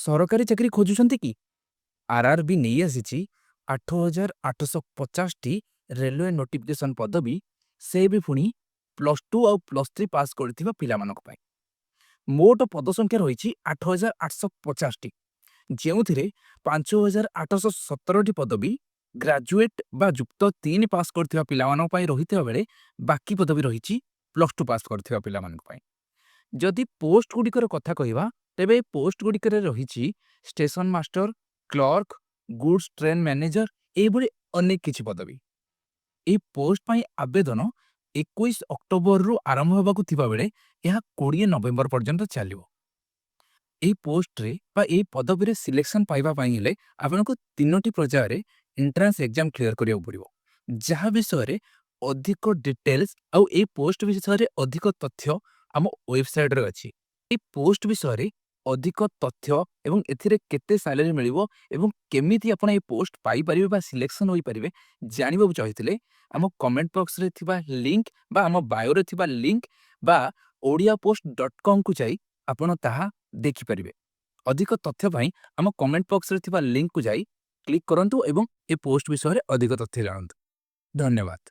ସରକାରୀ ଚାକିରି ଖୋଜୁଛନ୍ତି କି? ଆର୍ଆର୍ବି ନେଇ ଆସିଛି 8850ଟି ରେଲୱେ ନୋଟିଫିକେସନ୍ ପଦବୀ, ସେ ବି ପୁଣି +2 ଆଉ +3 ପାସ୍ କରିଥିବା ପିଲାମାନଙ୍କ ପାଇଁ। ମୋଟ ପଦ ସଂଖ୍ୟା ରହିଛି 8850ଟି, ଯେଉଁଥିରେ 5817ଟି ପଦବୀ ଗ୍ରାଜୁଏଟ୍ ବା ଯୁକ୍ତ 3 ପାସ୍ କରିଥିବା ପିଲାମାନଙ୍କ ପାଇଁ ରହିଥିବା ବେଳେ ବାକି ପଦବୀ ରହିଛି +2 ପାସ୍ କରିଥିବା ପିଲାମାନଙ୍କ ପାଇଁ। ଯଦି ପୋଷ୍ଟ ଗୁଡ଼ିକର କଥା କହିବା, ତେବେ ଏହି ପୋଷ୍ଟ ଗୁଡ଼ିକରେ ରହିଛି station master, clerk, goods train manager, ଏଇଭଳି ଅନେକ କିଛି ପଦବୀ। ଏହି ପୋଷ୍ଟ ପାଇଁ ଆବେଦନ 21 ଅକ୍ଟୋବରରୁ ଆରମ୍ଭ ହେବାକୁ ଥିବାବେଳେ ଏହା 20 ନଭେମ୍ବର ପର୍ଯ୍ୟନ୍ତ ଚାଲିବ। ଏହି ପୋଷ୍ଟରେ ବା ଏହି ପଦବୀରେ ସିଲେକ୍ସନ୍ ପାଇବା ପାଇଁ ହେଲେ ଆପଣଙ୍କୁ ତିନୋଟି ପର୍ଯ୍ୟାୟରେ ଏଣ୍ଟ୍ରାନ୍ସ ଏକ୍ଜାମ୍ କ୍ଲିୟର କରିବାକୁ ପଡ଼ିବ, ଯାହା ବିଷୟରେ ଅଧିକ ଡିଟେଲ୍ସ ଆଉ ଏହି ପୋଷ୍ଟ ବିଷୟରେ ଅଧିକ ତଥ୍ୟ ଆମ ୱେବସାଇଟ୍ରେ ଅଛି। ଏହି ପୋଷ୍ଟ ବିଷୟରେ ଅଧିକ ତଥ୍ୟ ଏବଂ ଏଥିରେ କେତେ ସାଲେରୀ ମିଳିବ ଏବଂ କେମିତି ଆପଣ ଏହି ପୋଷ୍ଟ ପାଇପାରିବେ ବା ସିଲେକ୍ସନ୍ ହୋଇପାରିବେ ଜାଣିବାକୁ ଚାହୁଁଥିଲେ, ଆମ କମେଣ୍ଟ ବକ୍ସରେ ଥିବା ଲିଙ୍କ ବା ଆମ ବାୟୋରେ ଥିବା ଲିଙ୍କ ବା ଓଡ଼ିଆପୋଷ୍ଟ.କମ୍କୁ ଯାଇ ଆପଣ ତାହା ଦେଖିପାରିବେ। ଅଧିକ ତଥ୍ୟ ପାଇଁ ଆମ କମେଣ୍ଟ ବକ୍ସରେ ଥିବା ଲିଙ୍କକୁ ଯାଇ କ୍ଲିକ୍ କରନ୍ତୁ ଏବଂ ଏ ପୋଷ୍ଟ ବିଷୟରେ ଅଧିକ ତଥ୍ୟ ଜାଣନ୍ତୁ। ଧନ୍ୟବାଦ।